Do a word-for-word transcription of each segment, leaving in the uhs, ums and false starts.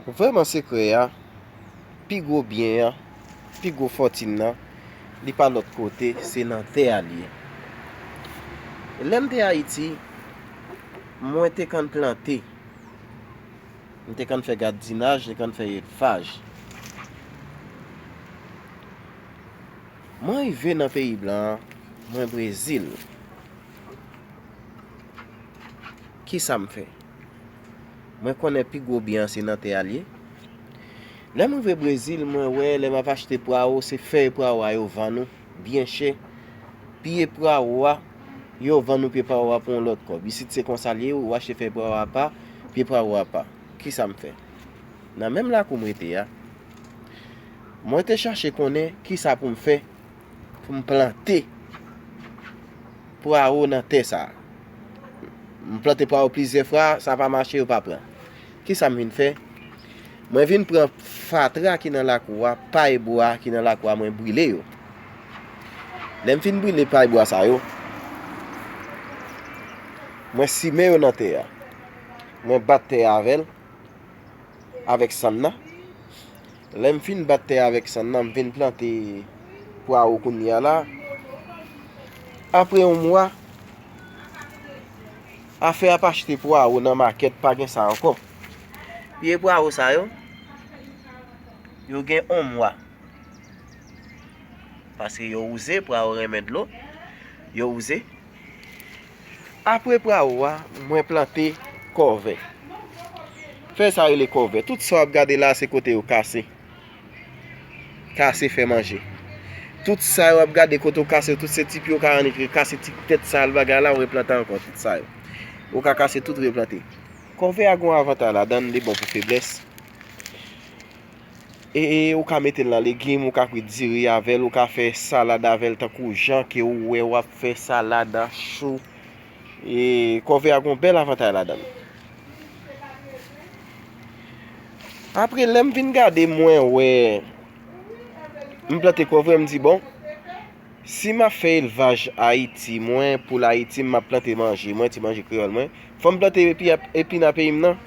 Vrèman sekrè a, pi gwo byen an, pi gwo fòtin nan, li pa lòt kote, se nan tè a l ye. Lè m te Ayiti, mwen te konn plante. M te konn fè gadinaj, m te konn fè elvaj. Mwen rive nan peyi blan an, mwen Brezil. Kisa m fè? Mwen konnen pi gwo byen an se nan tè a l ye. Lè m rive Brezil, mwen wè lè m ap achte pwawo, se fèy pwawo a yo vann ou byen chè. Pye pwawo a, yo vann ou pye pwawo a pou yon lòt kòb. Isit se konsa l ye, ou achte fèy pwawo a pa, pye pwawo a pa. Kisa m fè? Nan menm lakou m rete a, mwen te chache konnen kisa pou m fè pou m plante pwawo nan tè sa a. M plante pwawo plizyè fwa, sa pa mache, yo pa pran. Kisa m vin fè? Mwen vin pran fatra ki nan lakou a, pay bwa ki nan lakou a, mwen brile yo. Lè m fin brile pay bwa sa yo, mwen simen yo nan tè a. Mwen bat tè a avè l, avèk sann nan. Lè m fin bat tè a avèk sann nan, m vin plante pwawo kounye a la. Apre yon mwa, afè ap achte pwawo nan makèt, pa gen sa ankò. Pye pwawo sa yo, yo gen yon mwa. Paske yo wouze, pwawo renmen dlo, yo wouze. Apre pwawo a, mwen plante kòvè. Fèy sa rele kòvè. Tout sa w ap gade la, se kote yo kase. Kase fè manje. Tout sa yo ap gade kote w kase, tout se ti pye w ka annik rekase, ti tèt sa l bagay la, w replante ankò, tout sa yo. Ou ka kase tout, replante. Kòvè a gon avantay ladan l, li bon pou feblès. E, e, ou ka mete l nan legim, ou ka kwit diri avè l, ou ka fè salad avè l, tankou jan ke ou wè w ap fè salad a, chou. E, kòvè a gon bèl avantay ladan l. Apre, lè m vin gade, mwen wè m plante kòvè, m di, bon, si m ap fè elvaj Ayiti, mwen, poul Ayiti m, m ap plante manje, mwen, ti manje kreyòl mwen, fò m plante epi, epina peyi m nan.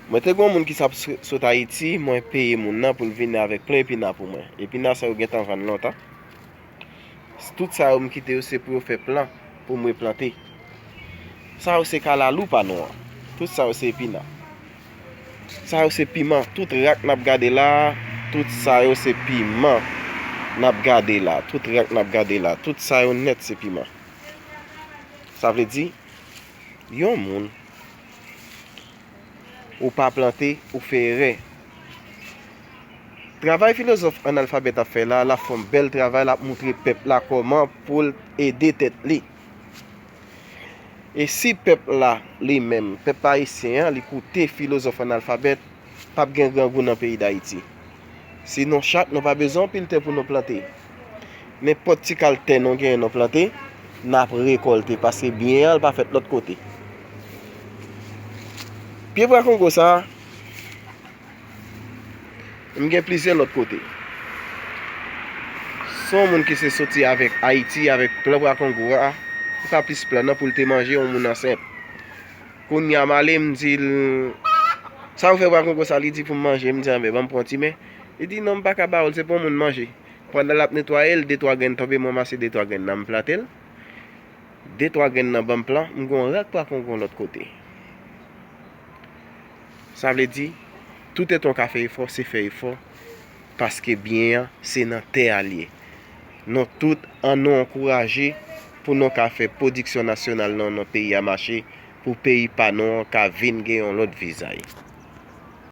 Mwen te gen yon moun ki t ap s-, sot Ayiti, mwen peye moun nan pou l vini avèk plan epina pou mwen. Epina sa yo gentan vann lontan. Tout sa yo m kite yo se pou yo fè plan pou m replante. Sa yo se kalalou pa nou an. Tout sa yo se epina. Sa yo se piman. Tout rak n ap gade la, tout sa yo se piman n ap gade la. Tout rak n ap gade la, tout sa yo nèt se piman. Sa vle di, yon moun, ou pa plante, ou fè erè. Travay filozòf analfabèt ap fè la, l ap fè yon bèl travay, l ap moutre pèp la kòman pou l ede tèt li. E si pèp la, li menm, pèp ayisyen an, li koute filozòf analfabèt, p ap gen grangou nan peyi Dayiti. Si nou chak, nou pa bezwen anpil tè pou nou plante. Nenpòt ti kal tè nou genyen nou plante, n ap rekòlte, paske byen an, l pa fèt lòt kote. Pye bwa kongo sa a, m gen plizyè lòt kote. Se yon moun ki se soti avèk Ayiti, avèk plan bwa kongo a, se pa plis plan nan pou l te manje yon moun ansent. Kounye a m ale, m di l, "Sa ou fè bwa kongo sa?" Li di pou m manje. M di, "Anben, ban m pran ti men." Li di, "Non, m pa ka ba ou l, se pou yon moun manje." Pandan l ap netwaye l, de twa grenn tonbe, m ranmase de twa grenn nan, m plante l. De twa grenn nan ban m plan, m gen yon rak bwa kongo lòt kote. Sa vle di, tout etan w ka fè efò, se fè efò, paske byen an, se nan tè a l ye. Nou tout, ann nou ankouraje pou nou ka fè pwodiksyon nasyonal nan, nan peyi a mache, pou peyi pa nou an ka vin gen yon lòt vizaj.